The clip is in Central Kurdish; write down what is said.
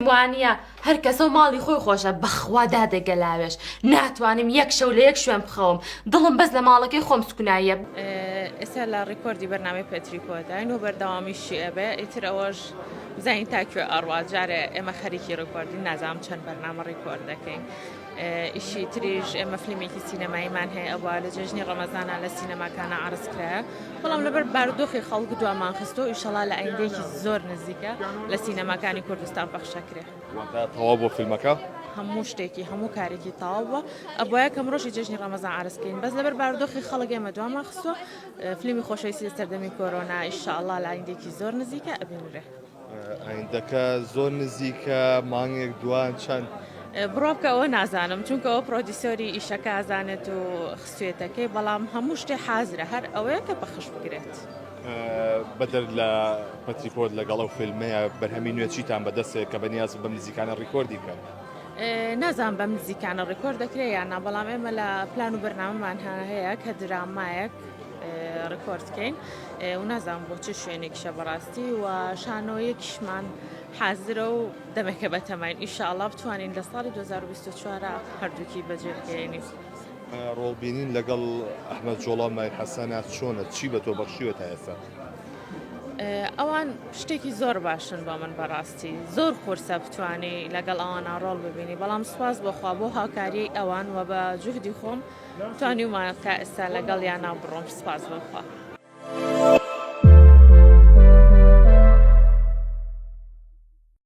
وانیە هەر کەسەو ماڵی خۆی خۆشە بەخوا دادە گەلاوێژ ناتوانم یەک شەو لە یەک شوێن بخەوم دڵم بەس لە ماڵەکەی خۆم سکوناییە. ئێستا لە ڕیکۆردی بەرنامەی پەتریپۆداین و بەردەوامیشی ئەبێ ئیتر ئەوەش بزانین تا کوێ ئەڕوا جارێ ئێمە خەریکی ڕیکۆردین نازانم چەند بەرنامە ڕیکۆرد دەکەین ئیشی تریش ئێمە فلیمێکی سینەماییمان هەیە ئەوە لە جەژنی ڕەمەزانە لە سینەماکانە عەرز کرایە بەڵام لەبەر بارودۆخی خەڵک دوامان خستۆ ئیشەڵا لە ئایندەیەکی زۆر نزیکە لە سینەماکانی کوردستان پەخشەکرێ. واتە تەواو بووە فیلمەکە؟ هەموو شتێکی هەموو کارێکی تەواو بووە ئەبوایە کەم ڕۆژی جەژنی ڕەمەزان عەرز کەین بەس لەبەر بارودۆخی خەڵک ئێمە دوامان خستووە فیلمی خۆشەویستی لە سەردەمی کۆرۆنا ئیشەڵا لە ئایندەیەکی زۆر نزیکە ئەبینرێ. ئایندەکە زۆر نزیکە مانگێک دوان چەند؟ بڕوا بکە ئەوە نازانم چونکە ئەوە پرۆدیسۆری ئیشەکە ئازانێت و خستوێتەکەی بەڵام هەموو شتێ حازرە هەر ئەوەیە کە پەخش بکرێت. بەدەر لە پەتریپۆت لەگەڵ ئەو فیلمەیە بەرهەمی نوێ چیتان بەدەستێ کە بەنیاز بەم نزیکانە ڕیکۆردی بکەن؟ نازانم بەم نزیکانە ڕیکۆرد دەکرێت یان نا بەڵام ئێمە لە پلان و بەرنامەمان هەیە کە درامایەک ڕیکۆرد کەین و نازانم بۆ چ شوێنێکیشە بەڕاستی و شانۆیەکیشمان حازرە و دەمێکە بەتەماین ئیشاڵا بتوانین لە ساڵی 2024 هەردووکی بەجێ بگەیەنین. ڕۆڵبینین لەگەڵ ئەحمەد جۆڵا و ماهیر حەسەنە چۆنە؟ چی بە تۆ بەخشیوە تا ئێستا؟ ئەوان شتێکی زۆر باشن بۆ من بەڕاستی زۆر قورسە بتانی لەگەڵ ئەوانە ڕۆڵ ببینی بەڵام سوپاس بۆخوا بۆ هاوکاریی ئەوان و بە جوهدی خۆم توانیومە تا ئێستا لەگەڵیانا بڕۆم سوپاس بۆ خوا.